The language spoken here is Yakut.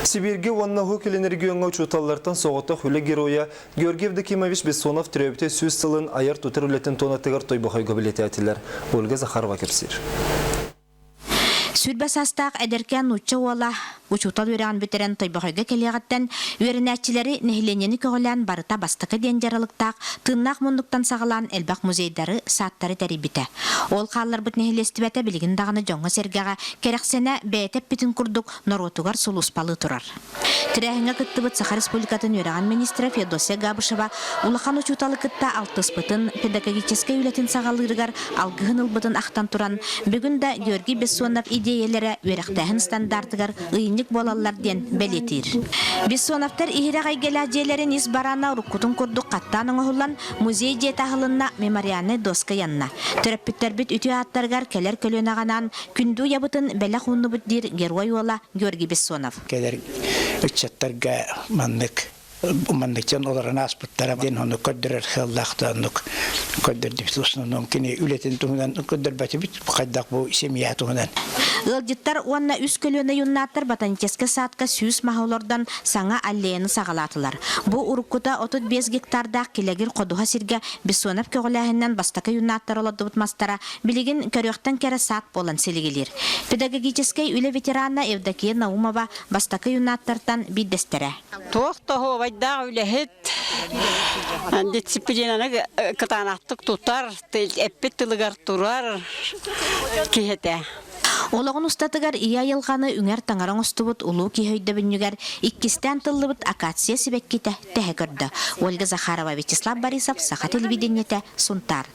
Сибииргэ уонна Уһук Илин региоҥҥа учууталлартан соҕотох үлэ геройа Георгий Евдокимович Бессонов төрөөбүтэ сүүс сылын айар-тутар үлэтин туонатыгар Тойбохойго бэлиэтээтилэр. Ольга Захарова кэпсиир. Сүүрбэ саастаах эдэркээн нуучча уола учуутал үөрэҕин бүтэрэн Тойбохойго кэлиэҕиттэн үөрэнээччилэри, нэһилиэнньэни көҕүлээн барыта бастакы диэн дьаралыктаах тыыннаах муннуктан саҕалаан элбэх музейдары, саадтары тэрийбитэ. Ол хаалларбыт нэһилиэстибэтэ билигин даҕаны дьоҥҥо-сэргэҕэ кэрэхсэнэ, бэйэтэ эппитин курдук, норуотугар сулууспалыы турар. Тэрээһиҥҥэ кыттыбыт Саха Республикатын үөрэҕин министрэ Феодосия Габышева улахан учууталы кытта алтыспытын, педагогическай үлэтин саҕалыырыгар алгыһын ылбытын ахтан туран, бүгүн да Георгий Бессонов идиэйэлэрэ үөрэхтээһин стандартыгар ыйынньык буолаллар диэн бэлиэтиир. Бессоновтар иһирэх эйгэлээх дьиэлэрин ис бараана уруккутун курдук хаттаан оҥоһуллан, музей дьиэтэ аһылынна, мемориальнай доска ыйанна. Төрөппүттэрбит үтүө ааттарыгар кэлэр көлүөнэҕэ анаан күндү уйабытын бэлэх ууннубут диир герой уола Георгий Бессонов. Кэлэр ыччаттарга маннык маннык дьон олорон ааспыттара диэн ону көрдөрөр сыаллаах оннук көрдөрдүбүт основном кини үлэтин туһунан көрдөрбөтүбүт хайдах бу семья туһунан. Ыалдьыттар уонна үс көлүөнэ юннаттар ботаническай садка сүүс маһы олордон саҥа аллеяны саҕалаатылар. Бу уруккута 35 гектардаах килэгир ходуһа сиргэ Бессонов көҕүлээһининэн бастакы юннаттар олордубут мастара Билигин көрүөхтэн кэрэ саат буолан силигилиир. Педагогическай үлэ ветерана Евдокия Наумова бастакы юннаттартан биирдэстэрэ. Туох тоһуобайдаах үлэһит дисциплинаны кытаанахтык тутар, эппит тылыгар турар киһи этэ. Олоҕун устатыгар ийэ айылҕаны үҥэр таҥара оҥостубут улуу киһи өйдөбүнньүгэр иккистээн тыллыбыт акация сибэккитэ тэһэ көрдө. Ольга Захарова, Вячеслав Борисов, Саха телевидениетэ, Сунтаар.